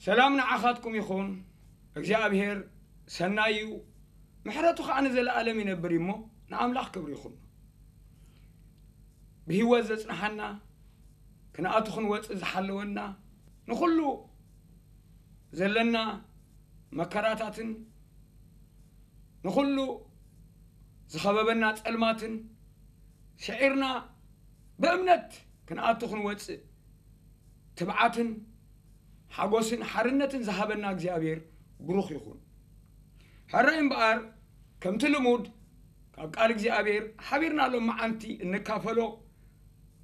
ሰላም ንዓኻትኩም ይኹን። እግዚኣብሔር ሰናይ እዩ፣ ምሕረቱ ኸዓ ንዘለኣለም ይነብር እዩ እሞ፣ ንኣምላኽ ክብሪ ይኹን። ብህይወት ዘጽንሓና፣ ክንኣቱ ክንወጽእ ዝሓለወና፣ ንኹሉ ዘለና መከራታትን ንኹሉ ዝኸበበና ጸልማትን ስዒርና ብእምነት ክንኣቱ ክንወጽእ ትብዓትን ሓጎስን ሓርነትን ዝሃበና እግዚኣብሔር ብሩኽ ይኹን። ሕራይ እምበኣር፣ ከምቲ ልሙድ ካብ ቃል እግዚኣብሔር ሓቢርና ሎመዓንቲ እንካፈሎ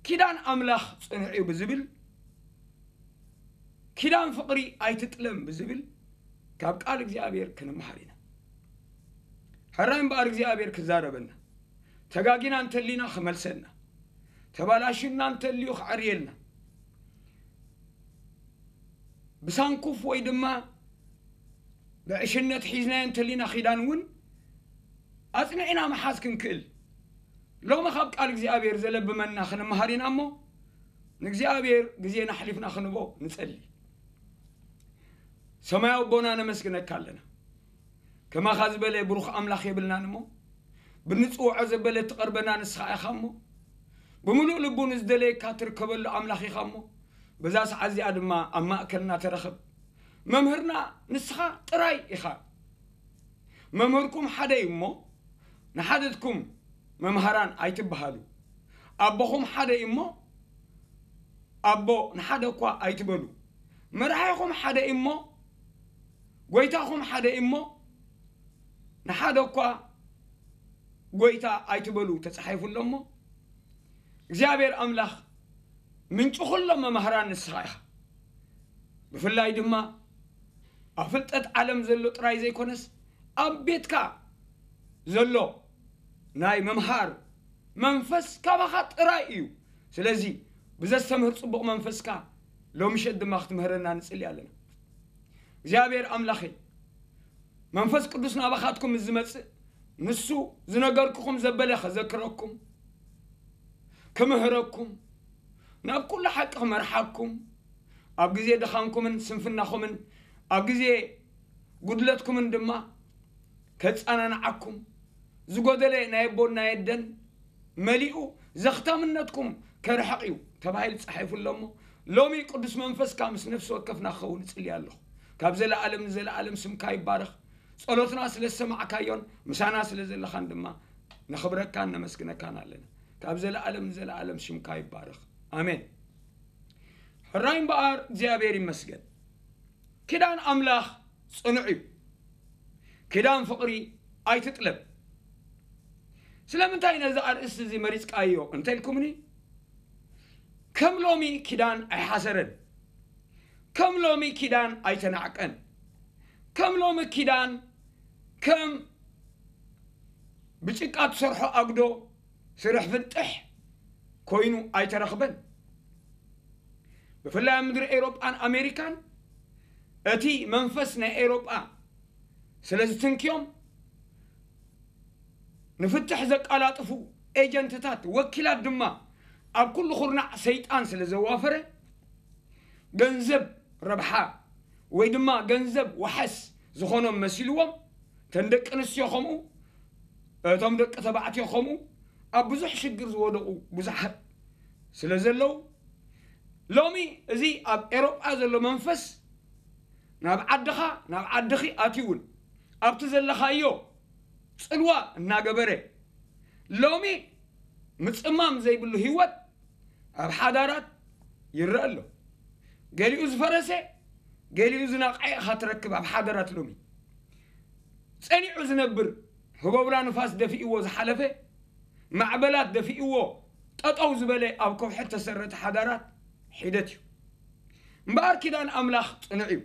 ኪዳን ኣምላኽ ጽኑዕ እዩ ብዝብል፣ ኪዳን ፍቕሪ ኣይትጥለም ብዝብል ካብ ቃል እግዚኣብሔር ክንመሃር ኢና። ሕራይ እምበኣር እግዚኣብሔር ክዛረበና፣ ተጋጊና እንተሊና ክመልሰና፣ ተባላሽና እንተልዩ ክዕርየልና፣ ብሳንኩፍ ወይ ድማ ብዕሽነት ሒዝናዮ እንተሊና ኪዳን እውን ኣጽኒዕና ምሓዝ ክንክእል፣ ሎሚ ካብ ቃል እግዚኣብሔር ዘለብመና ክንመሃር ኢና እሞ፣ ንእግዚኣብሔር ግዜና ኣሕሊፍና ክንቦ ንጸሊ። ሰማያዊ ኣቦና፣ ነመስግነካ ኣለና። ከማኻ ዝበለ ብሩኽ ኣምላኽ የብልናን እሞ፣ ብንጽውዖ ዘበለ እትቐርበና ንስኻ ኢኻ እሞ፣ ብምሉእ ልቡ ንዝደለየካ ትርከበሉ ኣምላኽ ኢኻ እሞ፣ በዛ ሰዓት እዚኣ ድማ ኣብ ማእከልና ተረኸብ። መምህርና ንስኻ ጥራይ ኢኻ። መምህርኩም ሓደ እዩ እሞ፣ ንሓደትኩም መምሃራን ኣይትበሃሉ። ኣቦኹም ሓደ እዩ እሞ፣ ኣቦ ንሓደ እኳ ኣይትበሉ። መራሒኹም ሓደ እዩ እሞ፣ ጎይታኹም ሓደ እዩ እሞ፣ ንሓደ እኳ ጎይታ ኣይትበሉ ተጻሒፉ ኣሎ እሞ፣ እግዚኣብሔር ኣምላኽ ምንጪ ኩሎም መማህራን ንስኻ ኢኻ። ብፍላይ ድማ ኣብ ፍልጠት ዓለም ዘሎ ጥራይ ዘይኮነስ፣ ኣብ ቤትካ ዘሎ ናይ ምምሃር መንፈስ ካባኻ ጥራይ እዩ። ስለዚ ብዘስተምህር ጽቡቕ መንፈስካ ሎምሸት ድማ ክትምህረና ንጽሊ ኣለና። እግዚኣብሔር ኣምላኸይ፣ መንፈስ ቅዱስ ናባኻትኩም ምስ ዝመጽእ፣ ንሱ ዝነገርኩኹም ዘበለ ከዘክረኩም፣ ክምህረኩም፣ ናብ ኩሉ ሓቂ ክመርሓኩም፣ ኣብ ግዜ ድኻምኩምን ስንፍናኹምን ኣብ ግዜ ጉድለትኩምን ድማ ከጸናንዓኩም፣ ዝጎደለ ናይ ኣቦን ናይ ኣደን መሊኡ ዘኽታምነትኩም ከርሕቕ እዩ ተባሂሉ ጸሒፉ ኣሎ እሞ፣ ሎሚ ቅዱስ መንፈስካ ምስ ነፍሲ ወከፍና ክኸውን እጽሊ ኣለኹ። ካብ ዘለኣለም ንዘለኣለም ስምካ ይባረኽ። ጸሎትና ስለ ዝሰማዕካዮን ምሳና ስለ ዘለኻን ድማ ነኽብረካን ነመስግነካን ኣለና። ካብ ዘለኣለም ንዘለኣለም ሽምካ ይባረኽ። ኣሜን። ሕራይ እምበኣር እግዚኣብሔር ይመስገን። ኪዳን ኣምላኽ ጽኑዕ እዩ። ኪዳን ፍቕሪ ኣይትጥለም። ስለምንታይ ነዚ ኣርእስቲ እዚ መሪጽካዮ እንተልኩምኒ፣ ከም ሎሚ ኪዳን ኣይሓሰረን። ከም ሎሚ ኪዳን ኣይተናዕቀን። ከም ሎሚ ኪዳን ከም ብጭቃ ትሰርሖ ኣጉዶ ስርሕ ፍንጥሕ ኮይኑ ኣይተረኽበን። ብፍላይ ኣብ ምድሪ ኤውሮጳን ኣሜሪካን እቲ መንፈስ ናይ ኤውሮጳ ስለ ዝትንክዮም፣ ንፍትሕ ዘቀላጥፉ ኤጀንትታት፣ ወኪላት ድማ ኣብ ኩሉ ኩርናዕ ሰይጣን ስለ ዘዋፈረ፣ ገንዘብ ረብሓ ወይ ድማ ገንዘብ ዋሕስ ዝኾኖም መሲልዎም፣ እተን ደቂ ኣንስትዮ ከምኡ፣ እቶም ደቂ ተባዕትዮ ከምኡ፣ ኣብ ብዙሕ ሽግር ዝወደቑ ብዙሓት ስለ ዘለዉ፣ ሎሚ እዚ ኣብ ኤውሮጳ ዘሎ መንፈስ ናብ ዓድኻ፣ ናብ ዓድኺ ኣትዩ እውን ኣብቲ ዘለኻዮ ጽልዋ እናገበረ፣ ሎሚ ምጽማም ዘይብሉ ህይወት ኣብ ሓዳራት ይረአ ኣሎ። ገሊኡ ዝፈረሰ፣ ገሊኡ ዝነቕዐ ኢኻ ትረክብ ኣብ ሓዳራት ሎሚ። ጸኒዑ ዝነብር፣ ህቦብላ ንፋስ ደፊእዎ ዝሓለፈ፣ ማዕበላት ደፊእዎ ጠጠው ዝበለ ኣብ ከውሒ እተሰረተ ሓዳራት ሒደት እዩ። እምበኣር ኪዳን ኣምላኽ ጽኑዕ እዩ።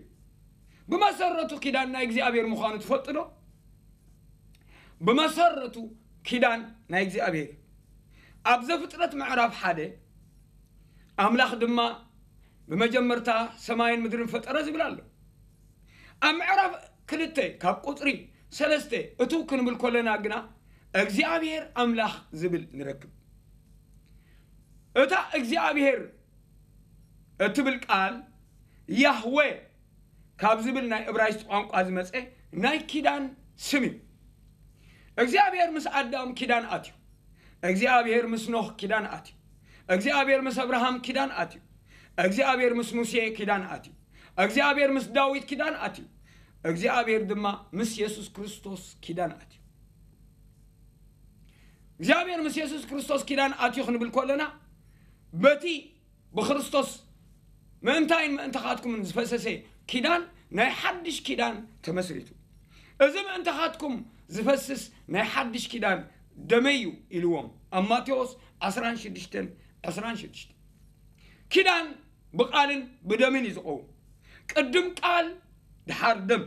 ብመሰረቱ ኪዳን ናይ እግዚኣብሔር ምዃኑ ትፈልጡ ዶ? ብመሰረቱ ኪዳን ናይ እግዚኣብሔር እዩ። ኣብ ዘፍጥረት ምዕራፍ ሓደ ኣምላኽ ድማ ብመጀመርታ ሰማይን ምድርን ፈጠረ ዝብል ኣሎ። ኣብ ምዕራፍ ክልተ ካብ ቁጽሪ ሰለስተ እትው ክንብል ከለና ግና እግዚኣብሔር ኣምላኽ ዝብል ንረክብ። እታ እግዚኣብሔር እትብል ቃል ያህዌ ካብ ዝብል ናይ እብራይስጥ ቋንቋ ዝመጸ ናይ ኪዳን ስም እዩ። እግዚኣብሔር ምስ ኣዳም ኪዳን ኣትዩ። እግዚኣብሔር ምስ ኖህ ኪዳን ኣትዩ። እግዚኣብሔር ምስ ኣብርሃም ኪዳን ኣትዩ። እግዚኣብሔር ምስ ሙሴ ኪዳን ኣትዩ። እግዚኣብሔር ምስ ዳዊት ኪዳን ኣትዩ። እግዚኣብሔር ድማ ምስ የሱስ ክርስቶስ ኪዳን ኣትዩ። እግዚኣብሔር ምስ የሱስ ክርስቶስ ኪዳን ኣትዩ ክንብል ከለና፣ በቲ ብክርስቶስ ምእንታይን ምእንታኻትኩምን ዝፈሰሰ ኪዳን፣ ናይ ሓድሽ ኪዳን ተመስሪቱ። እዚ ምእንታኻትኩም ዝፈስስ ናይ ሓድሽ ኪዳን ደመይ እዩ ኢልዎም ኣብ ማቴዎስ ዕስራን ሽዱሽተን ዕስራን ሽዱሽተን። ኪዳን ብቃልን ብደምን እዩ ዝኸውን። ቅድም ቃል፣ ድሓር ደም።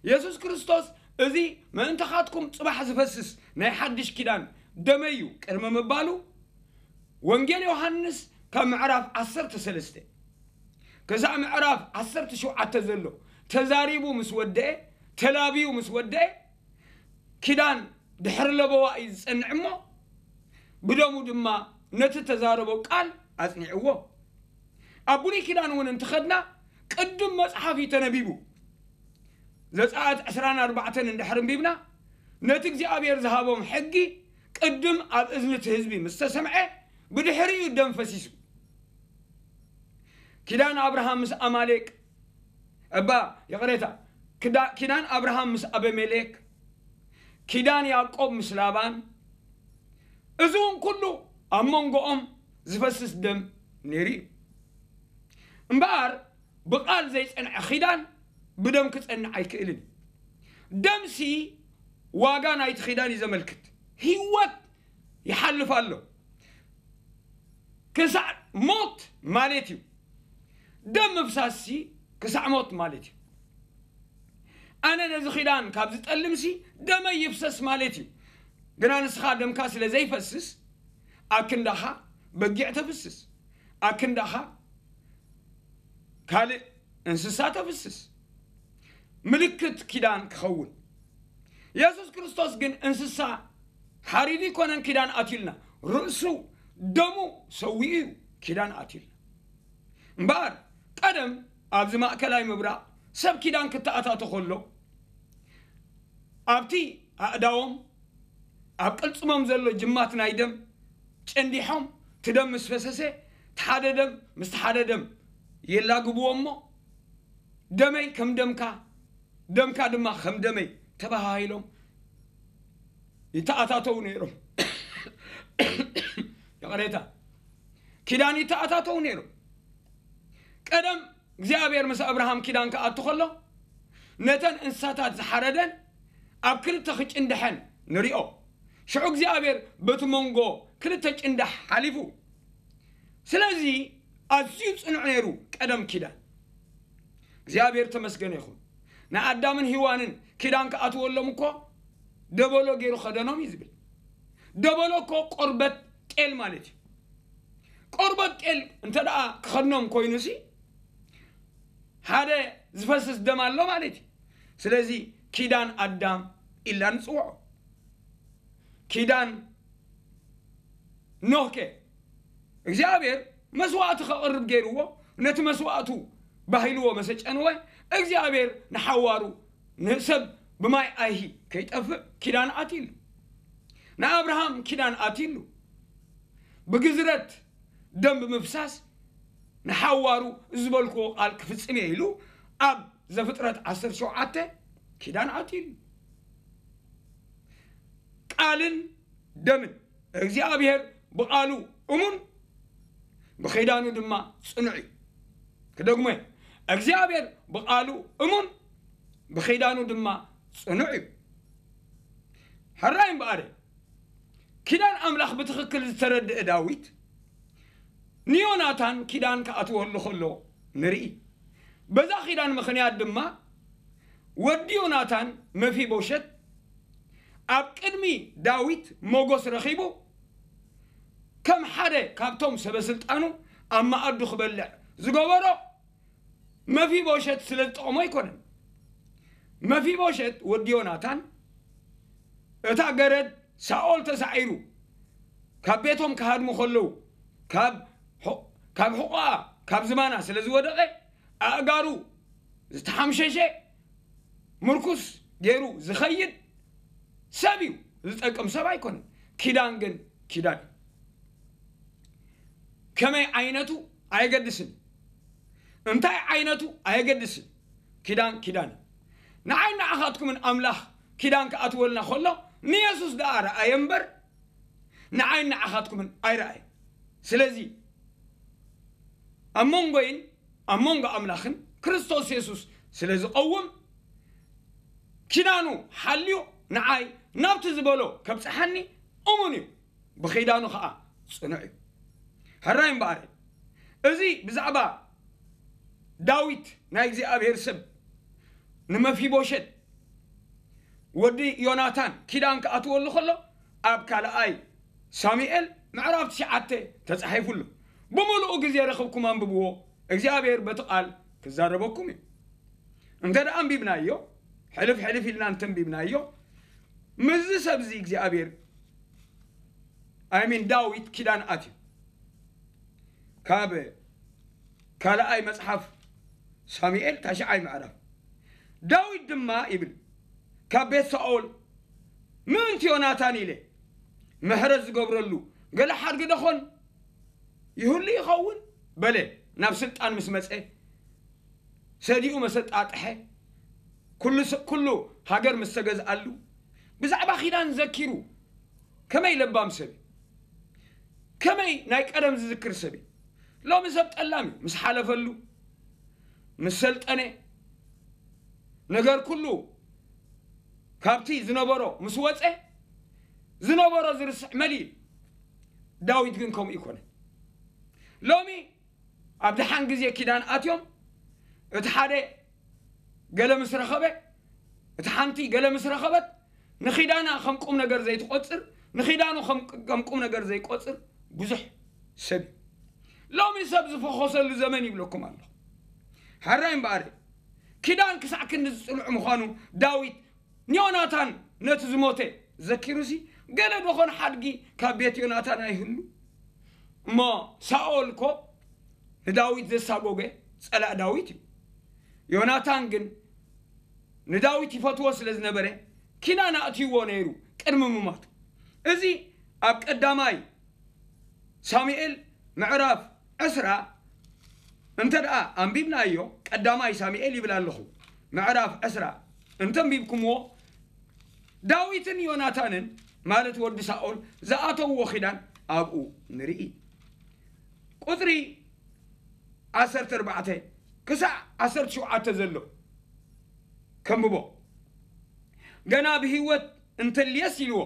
የሱስ ክርስቶስ፣ እዚ ምእንታኻትኩም ጽባሕ ዝፈስስ ናይ ሓድሽ ኪዳን ደመይ እዩ ቅድሚ ምባሉ፣ ወንጌል ዮሃንስ ካብ ምዕራፍ ዓሰርተ ሰለስተ ክሳዕ ምዕራፍ ዓሰርተ ሸውዓተ ዘሎ ተዛሪቡ ምስ ወደአ፣ ተላብዩ ምስ ወደአ፣ ኪዳን ድሕሪ ለበዋ እዩ ዝጸንዕ እሞ፣ ብደሙ ድማ ነቲ ተዛረቦ ቃል ኣጽኒዕዎ። ኣብ ብሉይ ኪዳን እውን እንትኸድና፣ ቅድም መጽሓፍ እዩ ተነቢቡ። ዘጸኣት ዕስራን ኣርባዕተን እንድሕር ኣንቢብና፣ ነቲ እግዚኣብሔር ዝሃቦም ሕጊ ቅድም ኣብ እዝኒ እቲ ህዝቢ ምስ ተሰምዐ፣ ብድሕሪኡ ደም ፈሲሱ። ኪዳን ኣብርሃም ምስ ኣማሌቅ፣ እባ፣ ይቕሬታ፣ ክዳ-፣ ኪዳን ኣብርሃም ምስ ኣበሜሌክ፣ ኪዳን ያዕቆብ ምስ ላባን፣ እዚ እውን ኩሉ ኣብ መንጎኦም ዝፈስስ ደም ነይሩ እዩ። እምበኣር፣ ብቓል ዘይጸንዐ ኪዳን ብደም ክጸንዕ ኣይክእልን እዩ። ደምሲ ዋጋ ናይቲ ኪዳን እዩ ዘመልክት። ህይወት ይሓልፍ ኣሎ። ክሳዕ ሞት ማለት እዩ። ደም ምፍሳስሲ ክሳዕ ሞት ማለት እዩ። ኣነ ነዚ ኪዳን ካብ ዝጠልምሲ ደመይ ይፍሰስ ማለት እዩ። ግና ንስኻ ደምካ ስለ ዘይፈስስ፣ ኣክንዳኻ በጊዕ ተፍስስ፣ ኣክንዳኻ ካልእ እንስሳ ተፍስስ፣ ምልክት ኪዳን ክኸውን። የሱስ ክርስቶስ ግን እንስሳ ሓሪዱ ኣይኮነን ኪዳን ኣትዩልና፣ ርእሱ ደሙ ሰዊኡ እዩ ኪዳን ኣትዩልና። እምበኣር ቀደም ኣብዚ ማእከላይ ምብራቕ ሰብ ኪዳን ክተኣታቶ ከሎ፣ ኣብቲ ኣእዳዎም፣ ኣብ ቅልጽሞም ዘሎ ጅማት ናይ ደም ጨንዲሖም፣ እቲ ደም ምስ ፈሰሰ፣ እቲ ሓደ ደም ምስቲ ሓደ ደም የላግብዎ እሞ፣ ደመይ ከም ደምካ፣ ደምካ ድማ ከም ደመይ ተባሃሂሎም ይተኣታተው ነይሮም። ይቕሬታ፣ ኪዳን ይተኣታተው ነይሮም። ቀደም እግዚኣብሔር ምስ ኣብርሃም ኪዳን ክኣቱ ከሎ፣ ነተን እንስሳታት ዝሓረደን ኣብ ክልተ ክጭንድሐን ንሪኦ። ሽዑ እግዚኣብሔር በቲ መንጎ ክልተ ጭንዳሕ ሓሊፉ። ስለዚ ኣዝዩ ጽኑዕ ነይሩ ቀደም ኪዳን። እግዚኣብሔር ተመስገነ ይኹን። ንኣዳምን ሄዋንን ኪዳን ክኣትወሎም እኮ ደበሎ ገይሩ ከደኖም እዩ ዝብል። ደበሎ እኮ ቆርበት ጤል ማለት እዩ። ቆርበት ጤል እንተ ደኣ ክኸድኖም ኮይኑሲ፣ ሓደ ዝፈስስ ደም ኣሎ ማለት እዩ። ስለዚ ኪዳን ኣዳም ኢልና ንጽውዖ። ኪዳን ኖህ ከ? እግዚኣብሔር መስዋእቲ ከቕርብ ገይርዎ፣ ነቲ መስዋእቱ ባሂልዎ መሰጨንወ፣ እግዚኣብሔር ንሓዋሩ ንሰብ ብማይ ኣይሂ ከይጠፍእ ኪዳን ኣትይሉ። ንኣብርሃም ኪዳን ኣትይሉ። ብግዝረት ደም ብምፍሳስ ንሓዋሩ ዝበልክዎ ቃል ክፍጽም እየ ኢሉ ኣብ ዘፍጥረት ዓሰርተ ሸውዓተ ኪዳን ኣትይሉ። ቃልን ደምን። እግዚኣብሔር ብቃሉ እሙን፣ ብኺዳኑ ድማ ጽኑዕ እዩ። ክደግሞ እየ። እግዚኣብሔር ብቃሉ እሙን፣ ብኺዳኑ ድማ ጽኑዕ እዩ። ሕራይ እምበኣር፣ ኪዳን ኣምላኽ ብትኽክል ዝተረድአ ዳዊት ንዮናታን ኪዳን ክኣትወሉ ከሎ ንርኢ። በዛ ኪዳን ምኽንያት ድማ ወዲ ዮናታን መፊቦሸት ኣብ ቅድሚ ዳዊት ሞጎስ ረኺቡ፣ ከም ሓደ ካብቶም ሰበ ስልጣኑ ኣብ መኣዱ ክበልዕ ዝገበሮ መፊቦሸት ስለ ዝጠቕሞ ኣይኮነን። መፊቦሸት ወዲ ዮናታን እታ ገረድ ሳኦል ተሳዒሩ ካብ ቤቶም ክሃድሙ ከለዉ ካብ ሑ-፣ ካብ ሕቖኣ ካብ ዝባና ስለ ዝወደቐ ኣእጋሩ ዝተሓምሸሸ ምርኩስ ገይሩ ዝኸይድ ሰብ እዩ። ዝጠቅም ሰብ ኣይኮነን። ኪዳን ግን ኪዳን እዩ። ከመይ ዓይነቱ ኣየገድስን፣ እንታይ ዓይነቱ ኣየገድስን። ኪዳን ኪዳን እዩ። ንዓይ ንዓኻትኩምን ኣምላኽ ኪዳን ክኣትወልና ከሎ ንየሱስ ደኣ ረኣየ እምበር ንዓይ ንዓኻትኩምን ኣይረኣየ። ስለዚ ኣብ መንጎይን ኣብ መንጎ ኣምላኽን ክርስቶስ የሱስ ስለ ዝቐውም ኪዳኑ ሓልዩ ንዓይ ናብቲ ዝበሎ ከብጽሓኒ እሙን እዩ። ብኺዳኑ ኸኣ ጽኑዕ እዩ። ሕራይ እምበኣር እዚ ብዛዕባ ዳዊት ናይ እግዚኣብሔር ሰብ ንመፊቦሸት ወዲ ዮናታን ኪዳን ክኣትወሉ ከሎ ኣብ ካልኣይ ሳሙኤል ምዕራፍ ትሽዓተ ተጻሒፉ ኣሎ። ብምሉኡ ግዜ ረኽብኩም ኣንብብዎ፣ እግዚኣብሔር በቲ ቃል ክዛረበኩም እዩ። እንተ ደኣ ኣንቢብናዮ፣ ሕልፍ ሕልፍ ኢልና እንተ ኣንቢብናዮ፣ ምስዚ ሰብዚ እግዚኣብሔር፣ I mean ዳዊት ኪዳን ኣትዩ። ካብ ካልኣይ መጽሓፍ ሳሙኤል ታሽዓይ ምዕራፍ። ዳዊት ድማ ይብል፣ ካብ ቤት ሳኦል ምእንቲ ዮናታን ኢለ ምሕረት ዝገብረሉ ገለ ሓድጊ ደኾን ይህሉ ይኸውን በለ። ናብ ስልጣን ምስ መጸ ሰዲኡ መሰጣጥሐ፣ ኩሉ ስ-፣ ኩሉ ሃገር ምስ ተገዝኣሉ ብዛዕባ ኪዳን ዘኪሩ ከመይ ለባም ሰብ እዩ። ከመይ ናይ ቀደም ዝዝክር ሰብ እዩ። ሎሚ ሰብ ጠላም እዩ። ምስ ሓለፈሉ፣ ምስ ሰልጠነ፣ ነገር ኩሉ ካብቲ ዝነበሮ ምስ ወጸ፣ ዝነበሮ ዝርስዕ መሊእ እዩ። ዳዊት ግን ከምኡ ይኮነ። ሎሚ ኣብ ደሓን ግዜ ኪዳን ኣትዮም፣ እቲ ሓደ ገለ ምስ ረኸበ፣ እቲ ሓንቲ ገለ ምስ ረኸበት፣ ንኺዳና ከም ቁም ነገር ዘይትቆጽር፣ ንኺዳኑ ከም፣ ከም ቁም ነገር ዘይቆጽር ብዙሕ ሰብ እዩ። ሎሚ ሰብ ዝፈኾሰሉ ዘመን ይብለኩም ኣለኹ። ሕራይ እምበኣር፣ ኪዳን ክሳዕ ክንዲ ዝጽኑዕ ምዃኑ ዳዊት ንዮናታን ነቲ ዝሞተ ዘኪሩሲ፣ ገለ ደኾን ሓድጊ ካብ ቤት ዮናታን ኣይህሉ? እሞ ሳኦል እኮ ንዳዊት ዘሳጎገ ጸላእ ዳዊት እዩ። ዮናታን ግን ንዳዊት ይፈትዎ ስለ ዝነበረ፣ ኪዳን ኣእትይዎ ነይሩ ቅድሚ ምማቱ። እዚ ኣብ ቀዳማይ ሳሙኤል ምዕራፍ ዕስራ እንተ ደኣ ኣንቢብናዮ፣ ቀዳማይ ሳሙኤል ይብል ኣለኹ፣ ምዕራፍ ዕስራ እንተ ኣንቢብኩምዎ፣ ዳዊትን ዮናታንን፣ ማለት ወዲ ሳኦል፣ ዝኣተውዎ ኪዳን ኣብኡ ንርኢ። ቁጽሪ ዓሰርተ ኣርባዕተ ክሳዕ ዓሰርተ ሸውዓተ ዘሎ ከንብቦ። ገና ብህይወት እንተልየስ ኢልዎ፣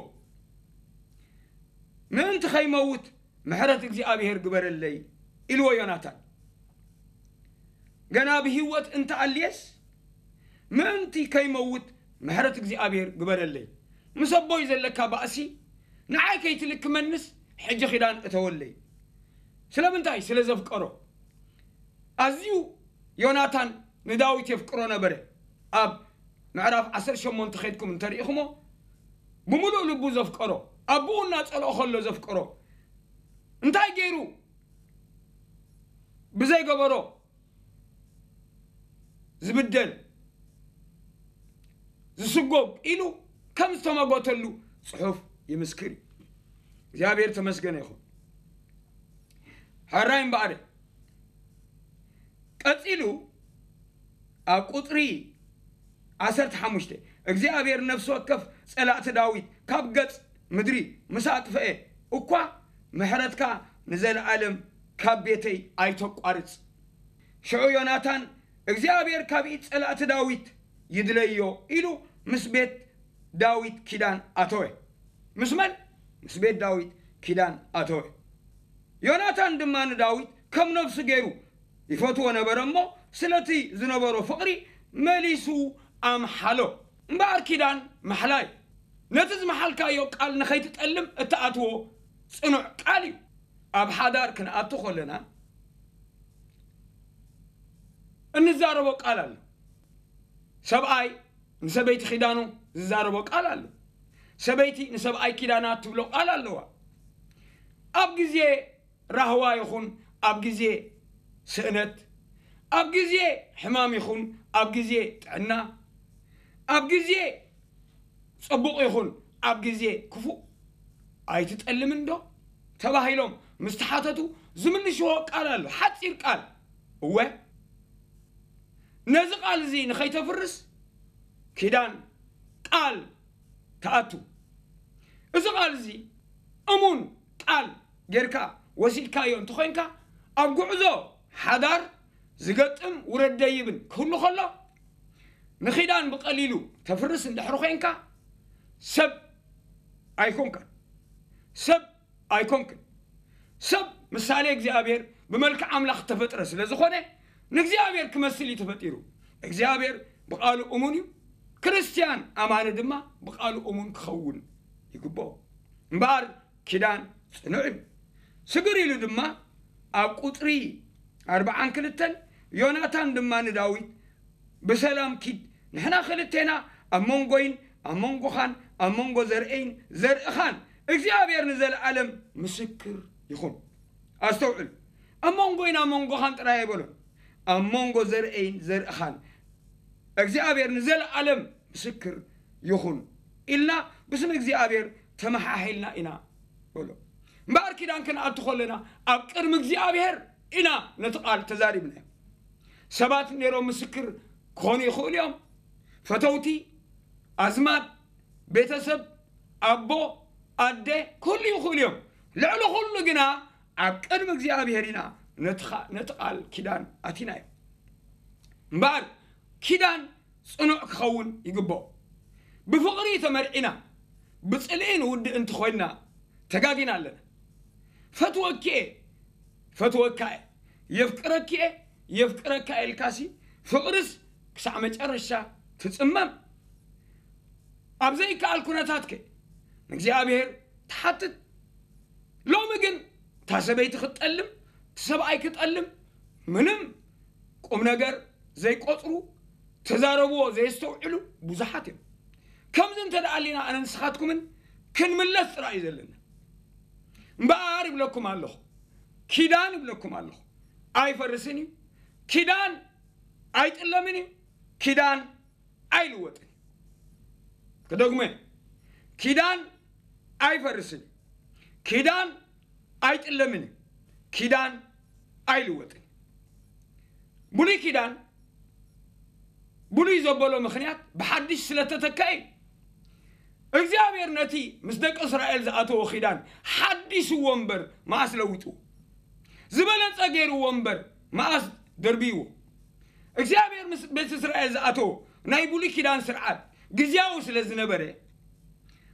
ምእንቲ ኸይመውት ምሕረት እግዚኣብሔር ግበረለይ ኢልዎ ዮናታን። ገና ብህይወት እንተኣልየስ ምእንቲ ከይመውት ምሕረት እግዚኣብሔር ግበረለይ። ምስ ኣቦይ ዘለካ ባእሲ ንዓይ ከይትልክመንስ ሕጂ ኪዳን እተወለይ። ስለምንታይ? ስለ ዘፍቀሮ። ኣዝዩ ዮናታን ንዳዊት የፍቅሮ ነበረ። ኣብ ምዕራፍ ዓሰርተ ሸሞንተ ኸይድኩም እንተሪኢኹሞ፣ ብምሉእ ልቡ ዘፍቀሮ፣ ኣቦኡ እናጸልኦ ከሎ ዘፍቀሮ፣ እንታይ ገይሩ ብዘይገበሮ ዝብደል፣ ዝስጎግ ኢሉ ከም ዝተመጎተሉ ጽሑፍ ይምስክር እዩ። እግዚኣብሔር ተመስገነ ይኹን። ሕራይ እምበኣር፣ ቀጺሉ ኣብ ቁጽሪ ዓሰርተ ሓሙሽተ፣ እግዚኣብሔር ነፍሲ ወከፍ ጸላእቲ ዳዊት ካብ ገጽ ምድሪ ምስ ኣጥፍኤ እኳ፣ ምሕረትካ ንዘለኣለም ካብ ቤተይ ኣይተቋርጽ። ሽዑ ዮናታን፣ እግዚኣብሔር ካብ ኢድ ጸላእቲ ዳዊት ይድለዮ ኢሉ ምስ ቤት ዳዊት ኪዳን ኣተወ። ምስ መን? ምስ ቤት ዳዊት ኪዳን ኣተወ። ዮናታን ድማ ንዳዊት ከም ነፍሱ ገይሩ ይፈትዎ ነበረ እሞ፣ ስለቲ ዝነበሮ ፍቕሪ መሊሱ ኣምሓሎ። እምበኣር ኪዳን ማሕላ እዩ። ነቲ ዝመሓልካዮ ቃል ንኸይትጠልም እትኣትዎ ጽኑዕ ቃል እዩ። ኣብ ሓዳር ክንኣቱ ከለና እንዛረቦ ቃል ኣሎ። ሰብኣይ ንሰበይቲ ኪዳኑ ዝዛረቦ ቃል ኣሎ። ሰበይቲ ንሰብኣይ ኪዳና ትብሎ ቃል ኣለዋ። ኣብ ግዜ ራህዋ ይኹን ኣብ ግዜ ስእነት፣ ኣብ ግዜ ሕማም ይኹን ኣብ ግዜ ጥዕና፣ ኣብ ግዜ ጽቡቕ ይኹን ኣብ ግዜ ክፉእ ኣይትጠልምን ዶ? ተባሂሎም ምስ ተሓተቱ ዝምልሽዎ ቃል ኣሎ፣ ሓጺር ቃል። እወ፣ ነዚ ቃል እዚ ንኸይተፍርስ ኪዳን፣ ቃል፣ ትኣቱ። እዚ ቃል እዚ እሙን ቃል ጌርካ ወሲድካዮ እንተኾይንካ፣ ኣብ ጉዕዞ ሓዳር ዝገጥም ውረድ ደይብን ክህሉ ከሎ፣ ንኺዳን ብቐሊሉ ተፍርስ እንድሕር ኮይንካ፣ ሰብ ኣይኮንካን። ሰብ ኣይኮንክን። ሰብ ምሳሌ እግዚኣብሔር ብመልክዕ ኣምላኽ ተፈጥረ ስለ ዝኾነ፣ ንእግዚኣብሔር ክመስል እዩ ተፈጢሩ። እግዚኣብሔር ብቓሉ እሙን እዩ። ክርስትያን ኣማኒ ድማ ብቓሉ እሙን ክኸውን ይግብኦ። እምበኣር ኪዳን ጽኑዕ እዩ። ስግር ኢሉ ድማ ኣብ ቁጽሪ ኣርብዓን ክልተን፣ ዮናታን ድማ ንዳዊት፣ ብሰላም ኪድ፣ ንሕና ክልቴና ኣብ መንጎይን ኣብ መንጎኻን ኣብ መንጎ ዘርእይን ዘርእኻን እግዚኣብሔር ንዘለኣለም ምስክር ይኹን። ኣስተውዕል፣ ኣብ መንጎይን ኣብ መንጎኻን ጥራይ ኣይበሎን፣ ኣብ መንጎ ዘርእይን ዘርእኻን እግዚኣብሔር ንዘለኣለም ምስክር ይኹን ኢልና ብስም እግዚኣብሔር ተመሓሒልና ኢና በሎ። እምበኣር ኪዳን ክንኣቱ ከለና ኣብ ቅድሚ እግዚኣብሔር ኢና ነቲ ቃል ተዛሪብናዮ። ሰባት ነይሮም ምስክር ክኾኑ ይኽእሉ እዮም። ፈተውቲ፣ ኣዝማድ፣ ቤተሰብ፣ ኣቦ፣ ኣደ ክህሉ ይኽእሉ እዮም። ልዕሊ ኩሉ ግና ኣብ ቅድሚ እግዚኣብሔር ኢና ነቲ ኻ-፣ ነቲ ቃል ኪዳን ኣቲናዮ። እምበኣር ኪዳን ጽኑዕ ክኸውን ይግብኦ። ብፍቕሪ ተመርዒና ብጽልኢ ንውድእ እንተኾይንና ተጋጊና ኣለና። ፈትወኪ እየ፣ ፈትወካ እየ፣ የፍቅረኪ እየ፣ የፍቅረካ እየ ኢልካሲ ፍቕርስ ክሳዕ መጨረሻ ትጽመም። ኣብ ዘይከኣል ኩነታትከ ንእግዚኣብሔር ትሓትት። ሎሚ ግን እታ ሰበይቲ ክትጠልም፣ እቲ ሰብኣይ ክጠልም ምንም ቁም ነገር ዘይቆጽሩ፣ ተዛረብዎ ዘየስተውዕሉ ብዙሓት እዮም። ከምዚ እንተ ደኣ ኣሊና ኣነ ንስኻትኩምን ክንምለስ ጥራይ እዩ ዘለና። እምበኣር ይብለኩም ኣለኹ፣ ኪዳን ይብለኩም ኣለኹ፣ ኣይፈርስን እዩ። ኪዳን ኣይጥለምን እዩ። ኪዳን ኣይልወጥን። ክደግሞ፣ ኪዳን ኣይፈርስን። ኪዳን ኣይጥለምን። ኪዳን ኣይልወጥን። ብሉይ ኪዳን ብሉይ ዘበሎ ምኽንያት ብሓድሽ ስለ ተተክአ እዩ። እግዚኣብሔር ነቲ ምስ ደቂ እስራኤል ዝኣተዎ ኪዳን ሓዲስዎ እምበር መኣስ ለዊጥዎ? ዝበለጸ ገይርዎ እምበር መኣስ ደርብይዎ? እግዚኣብሔር ምስ ቤት እስራኤል ዝኣተዎ ናይ ብሉይ ኪዳን ስርዓት ግዝያዊ ስለ ዝነበረ፣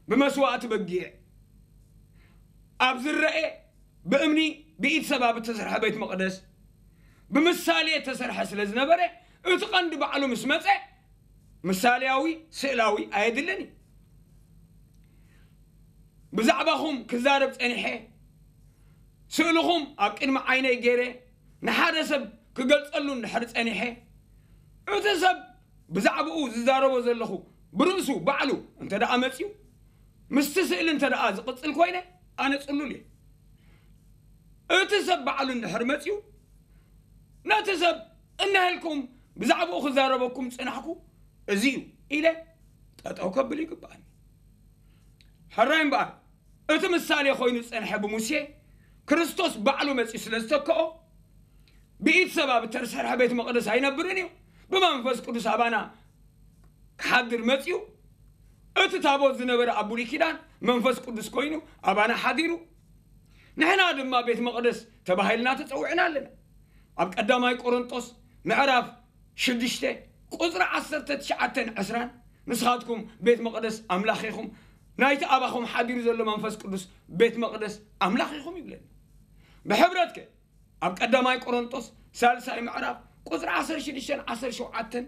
ብመስዋእቲ በጊዕ ኣብ ዝረአ ብእምኒ ብኢድ ሰብ ኣብ እተሰርሐ ቤት መቕደስ ብምሳሌ እተሰርሐ ስለ ዝነበረ፣ እቲ ቀንዲ ባዕሉ ምስ መጸ ምሳሌያዊ ስእላዊ ኣየድልን እዩ። ብዛዕባኹም ክዛረብ ጸኒሐ፣ ስእልኹም ኣብ ቅድሚ ዓይነይ ገይረ ንሓደ ሰብ ክገልጸሉ እንድሕር ጸኒሐ፣ እቲ ሰብ ብዛዕባኡ ዝዛረቦ ዘለኹ ብርእሱ ባዕሉ እንተ ደኣ መጺኡ፣ ምስቲ ስእሊ እንተ ደኣ ዝቕጽል ኮይነ፣ ኣነ ጽሉል እየ። እቲ ሰብ ባዕሉ እንድሕር መጺኡ፣ ነቲ ሰብ እነሀልኩም ብዛዕባኡ ክዛረበኩም ዝጸናሕኩ እዚ እዩ ኢለ ጠጠው ከብል ይግባኣኒ። ሕራይ እምበኣር፣ እቲ ምሳሌ ኮይኑ ዝጸንሐ ብሙሴ፣ ክርስቶስ ባዕሉ መጺኡ ስለ ዝተክኦ፣ ብኢድ ሰብ ኣብ እተሰርሐ ቤት መቕደስ ኣይነብርን እዩ። ብመንፈስ ቅዱስ ኣባና ክሓድር መጺኡ። እቲ ታቦት ዝነበረ ኣብ ብሉይ ኪዳን መንፈስ ቅዱስ ኮይኑ ኣባና ሓዲሩ። ንሕና ድማ ቤት መቕደስ ተባሂልና ተጸዊዕና ኣለና። ኣብ ቀዳማይ ቆሮንጦስ ምዕራፍ ሽዱሽተ ቁጽሪ ዓሰርተ ትሽዓተን ዕስራን፣ ንስኻትኩም ቤት መቕደስ ኣምላኽ ኢኹም፣ ናይቲ ኣባኹም ሓዲሩ ዘሎ መንፈስ ቅዱስ ቤት መቕደስ ኣምላኽ ኢኹም ይብለና። ብሕብረት ከ ኣብ ቀዳማይ ቆሮንጦስ ሳልሳይ ምዕራፍ ቁጽሪ ዓሰርተ ሽዱሽተን ዓሰርተ ሸውዓተን፣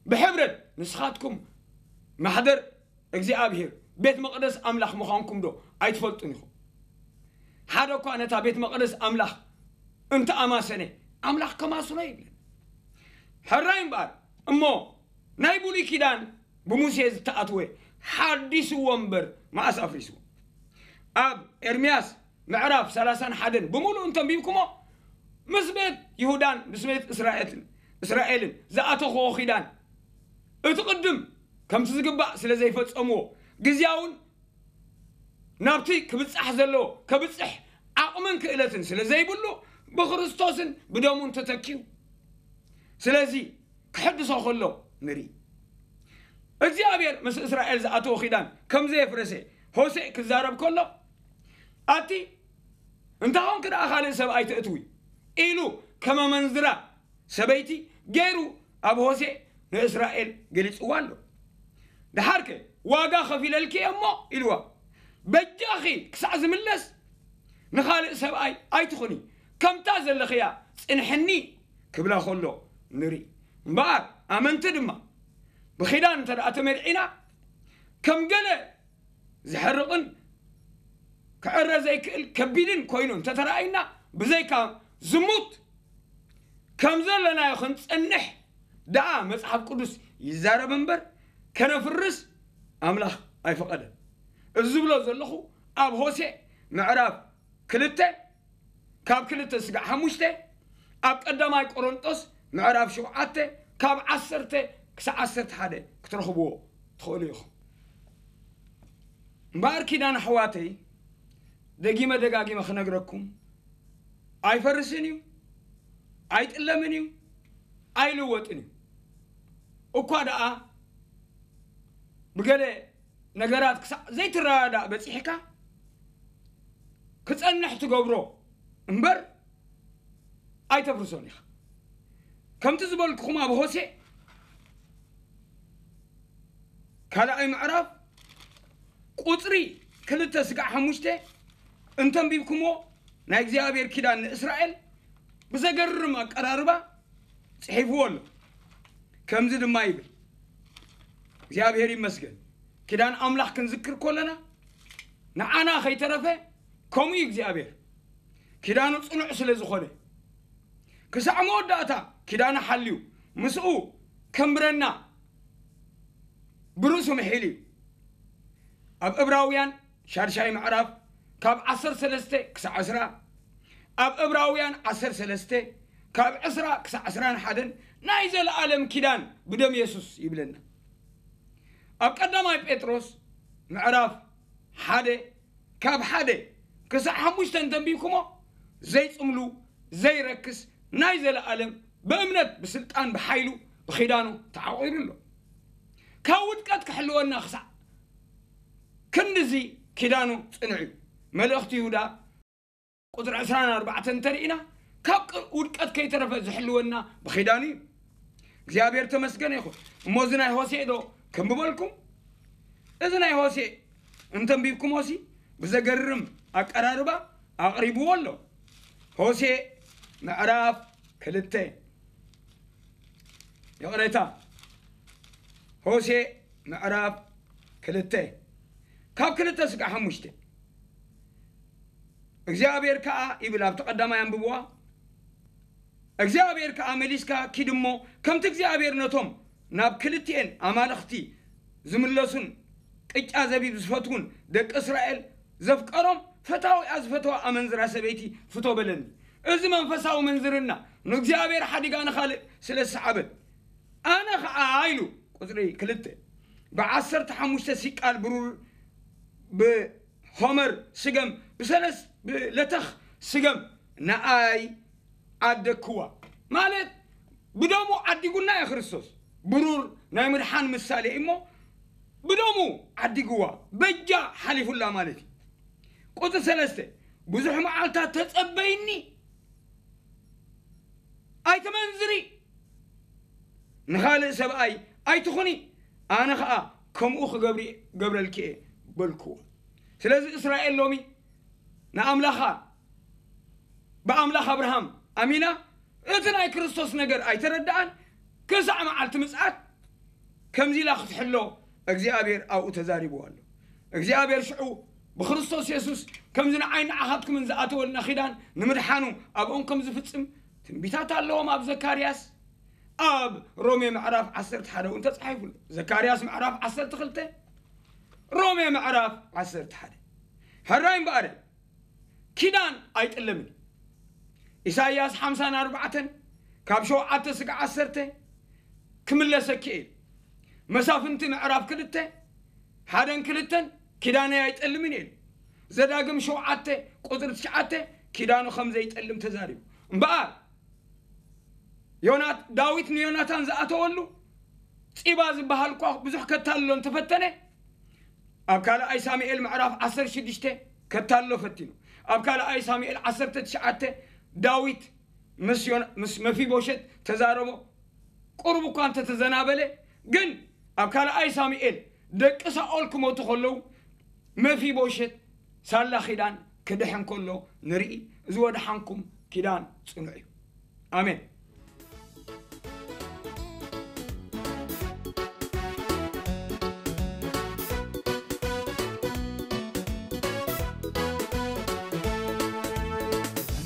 ብሕብረት ንስኻትኩም ማሕደር እግዚኣብሔር ቤት መቕደስ ኣምላኽ ምዃንኩም ዶ ኣይትፈልጡን ኢኹም? ሓደ እኳ ነታ ቤት መቕደስ ኣምላኽ እንተኣማሰነ፣ ኣምላኽ ከማስኖ ይብለን። ሕራይ እምበኣር፣ እሞ ናይ ብሉይ ኪዳን ብሙሴ ዝተኣትወ ሓዲስዎ እምበር መኣስ ኣፍሪስዎ? ኣብ ኤርምያስ ምዕራፍ ሰላሳን ሓደን ብምሉእ እንተንቢብኩሞ፣ ምስ ቤት ይሁዳን ምስ ቤት እስራኤልን እስራኤልን ዝኣተኽዎ ኪዳን፣ እቲ ቅድም ከምቲ ዝግባእ ስለ ዘይፈጸምዎ፣ ግዝያውን ናብቲ ክብጻሕ ዘለዎ ከብጽሕ ዓቕምን ክእለትን ስለ ዘይብሉ፣ ብክርስቶስን ብደሙን ተተኪዩ። ስለዚ ክሕድሶ ከሎ ንርኢ። እግዚኣብሔር ምስ እስራኤል ዝኣተዎ ኪዳን ከም ዘየፍረሰ ሆሴእ ክዛረብ ከሎ፣ ኣቲ እንተ ኾንኪ ደኣ ካልእ ሰብኣይ ተእትዊ ኢሉ ከም ኣመንዝራ ሰበይቲ ገይሩ ኣብ ሆሴእ ንእስራኤል ገሊጽዋ ኣሎ። ደሓርከ ዋጋ ከፊለልኪ እየ እሞ ኢልዋ፣ በጃኺ ክሳዕ ዝምለስ ንኻልእ ሰብኣይ ኣይትኹኒ፣ ከምታ ዘለኽያ ጽንሕኒ ክብላ ከሎ ንርኢ። እምበኣር ኣመንቲ ድማ ብኺዳን እንተ ደኣ ተመርዒና፣ ከም ገለ ዘሕርቕን ክዕረ ዘይክእል ከቢድን ኮይኑ እንተተራእይና፣ ብዘይካ ዝሙት ከም ዘለናዮ ክንጸንሕ ደኣ መጽሓፍ ቅዱስ ይዛረብ እምበር፣ ከነፍርስ ኣምላኽ ኣይፈቐደን። እዚ ዝብሎ ዘለኹ ኣብ ሆሴእ ምዕራፍ ክልተ ካብ ክልተ ስጋዕ ሓሙሽተ፣ ኣብ ቀዳማይ ቆሮንጦስ ምዕራፍ ሸውዓተ ካብ ዓሰርተ ክሳዕ ዓሰርተ ሓደ ክትረኽብዎ ትኽእሉ ኢኹም። እምበኣር ኪዳን ኣሕዋተይ፣ ደጊመ ደጋጊመ ክነግረኩም፣ ኣይፈርስን እዩ፣ ኣይጥለምን እዩ፣ ኣይልወጥን እዩ። እኳ ደኣ ብገለ ነገራት ክሳዕ ዘይትረዳዳእ በጺሕካ ክጸንሕ ትገብሮ እምበር ኣይተፍርሶን ኢኻ። ከምቲ ዝበልኩኹም ኣብ ሆሴእ ካልኣይ ምዕራፍ ቁጽሪ ክልተ ስጋዕ ሓሙሽተ እንተንቢብኩምዎ ናይ እግዚኣብሔር ኪዳን ንእስራኤል ብዘገርም ኣቀራርባ ጽሒፍዎ ኣሎ። ከምዚ ድማ ይብል፣ እግዚኣብሔር ይመስገን። ኪዳን ኣምላኽ ክንዝክር ከለና ንዓና ከይተረፈ ከምኡ እዩ እግዚኣብሔር። ኪዳኑ ጽኑዕ ስለ ዝኾነ ክሳዕ መወዳእታ ኪዳኑ ሓልዩ ምስኡ ከም ብረና ብርእሱ ምሒሉ እዩ። ኣብ ዕብራውያን ሻድሻይ ምዕራፍ ካብ ዓሰርተ ሰለስተ ክሳዕ ዕስራ፣ ኣብ ዕብራውያን ዓሰርተ ሰለስተ ካብ ዕስራ ክሳዕ ዕስራን ሓደን ናይ ዘለኣለም ኪዳን ብደም የሱስ ይብለና። ኣብ ቀዳማይ ጴጥሮስ ምዕራፍ ሓደ ካብ ሓደ ክሳዕ ሓሙሽተ እንተንቢብኩሞ ዘይጽምሉ ዘይረክስ ናይ ዘለኣለም ብእምነት ብስልጣን ብሓይሉ ብኺዳኑ ተዓቑሩ ኣሎ። ካብ ውድቀት ክሕልወና ክሳዕ ክንድዚ ኪዳኑ ጽኑዕ እዩ። መልእኽቲ ይሁዳ ቁጽሪ ዕስራን ኣርባዕተን እንተርኢና ካብ ውድቀት ከይተረፈ ዝሕልወና ብኺዳኑ እዩ። እግዚኣብሔር ተመስገነ ይኹን። እሞ እዚ ናይ ሆሴእ ዶ ከንብበልኩም? እዚ ናይ ሆሴእ እንተንቢብኩሞሲ ብዘገርም ኣቀራርባ ኣቕሪብዎ ኣሎ። ሆሴእ ምዕራፍ ክልተ፣ ይቕሬታ፣ ሆሴእ ምዕራፍ ክልተ ካብ ክልተ ስጋዕ ሓሙሽተ። እግዚኣብሔር ከኣ ይብል፣ ኣብቲ ቀዳማይ ኣንብብዋ። እግዚኣብሔር ከኣ መሊስካ ኪድ እሞ ከምቲ እግዚኣብሔር ነቶም ናብ ክልቲኤን ኣማልኽቲ ዝምለሱን ቅጫ ዘቢብ ዝፈትዉን ደቂ እስራኤል ዘፍቀሮም ፈታዊኣ ዝፈተዋ ኣመንዝራ ሰበይቲ ፍቶ በለኒ። እዚ መንፈሳዊ ምንዝርና ንእግዚኣብሔር ሓዲጋ ንኻልእ ስለ ዝሰዓበት ኣነ ኸዓ ኢሉ ቁፅሪ ክልተ ብዓሰርተ ሓሙሽተ ሲቃል ብሩር ብሆመር ስገም ብሰለስ ብለተኽ ስገም ንኣይ ዓደግክዋ ማለት ብደሙ ዓዲጉና እዩ ክርስቶስ። ብሩር ናይ ምድሓን ምሳሌ እዩ እሞ ብደሙ ዓዲግዋ በጃ ሓሊፉላ ማለት እዩ። ቁፅሪ ሰለስተ ብዙሕ መዓልታት ተፀበይኒ ኣይትመንዝሪ ንኻልእ ሰብኣይ ኣይትኹኒ ኣነ ኸዓ ከምኡ ክገብሪ ገብረልኪ እየ በልክዎ። ስለዚ እስራኤል ሎሚ ንኣምላኻ ብኣምላኽ ኣብርሃም ኣሚና እቲ ናይ ክርስቶስ ነገር ኣይተረድኣን። ክሳዕ መዓልቲ ምጽኣት ከምዚ ኢላ ክትሕሎ እግዚኣብሔር ኣብኡ ተዛሪብዋ ኣሎ። እግዚኣብሔር ሽዑ ብክርስቶስ የሱስ ከምዚ ንዓይ ንዓኻትኩምን ዝኣተወልና ኪዳን ንምድሓኑ ኣብኦም ከም ዝፍጽም ትንቢታት ኣለዎም ኣብ ዘካርያስ ኣብ ሮሜ ምዕራፍ ዓሰርተ ሓደ እውን ተጻሒፉ ኣሎ። ዘካርያስ ምዕራፍ ዓሰርተ ክልተ ሮሜ ምዕራፍ ዓሰርተ ሓደ። ሕራይ እምበኣር ኪዳን ኣይጥለምን። ኢሳይያስ ሓምሳን ኣርባዕተን ካብ ሸውዓተ ስጋዕ ዓሰርተ ክምለሰኪ እየ። መሳፍንቲ ምዕራፍ ክልተ ሓደን ክልተን ኪዳነይ ኣይጠልምን እየ ኢሉ። ዘዳግም ሸውዓተ ቁፅሪ ትሽዓተ ኪዳኑ ከም ዘይጠልም ተዛሪቡ። እምበኣር ዮናት ዳዊት ንዮናታን ዝኣተወሉ ፂባ ዝበሃል እኳ ብዙሕ ከታልሎ እንተፈተነ ኣብ ካልኣይ ሳሙኤል ምዕራፍ ዓሰርተ ሽዱሽተ ከታልሎ ፈቲኑ። ኣብ ካልኣይ ሳሙኤል ዓሰርተ ትሽዓተ ዳዊት ምስ ዮና- ምስ መፊቦሸት ተዛረቦ። ቁሩብ እኳ እንተተዘናበለ ግን ኣብ ካልኣይ ሳሙኤል ደቂ ሳኦል ክሞቱ ከለዉ መፊቦሸት ሳላ ኪዳን ክድሕን ከሎ ንርኢ። እዚ ወድሓንኩም ኪዳን ጽኑዕ እዩ። ኣሜን።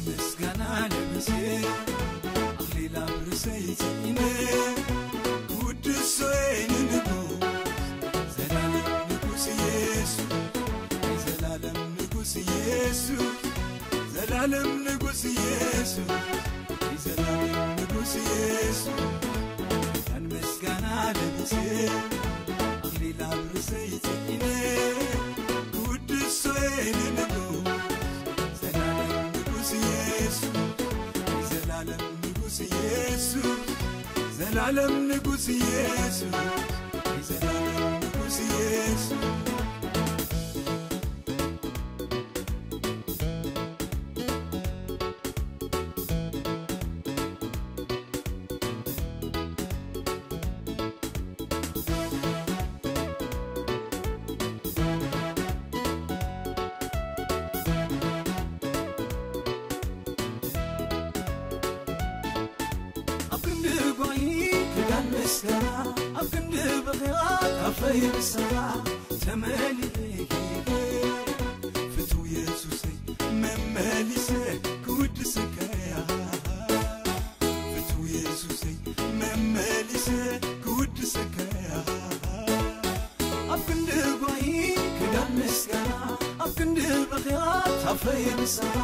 ምስጋና ለብሴ ኣኽሊል ኣብ ርእሰይ ጽዒነ ክውድሶ እየ ንንጉስ ዘላለም ንጉስ ኢየሱስ ናይ ዘላለም ንጉስ ኢየሱስ ዘላለም ንጉስ ኢየሱስ ናይ ዘላለም ንጉስ ኢየሱስ ያን ምስጋና ለብሴ ኣኽሊል ኣብ ርእሰይ ጽዒነ ክውድሶ እየ ንንጉስ ዘላለም ንጉስ ኢየሱስ ናይ ዘላለም ንጉስ ኢየሱስ ዘላለም ንጉስ ኢየሱስ ናይ ዘላለም ንጉስ ኢየሱስ ኣብ ክንዲ ጓሂ ክዳን ምስጋና ኣብ ክንዲ ብኽያት ኣፈይ ብሰራ ተመሊኤ ፍትው የሱሰይ መመሊሰ ክውድሰከያ ፍትው የሱሰይ መመሊሰ ክውድሰከያ ኣብ ክንዲ ጓሂ ክዳን ምስጋና ኣብ ክንዲ ብኽያት ኣፈይ ብሰራ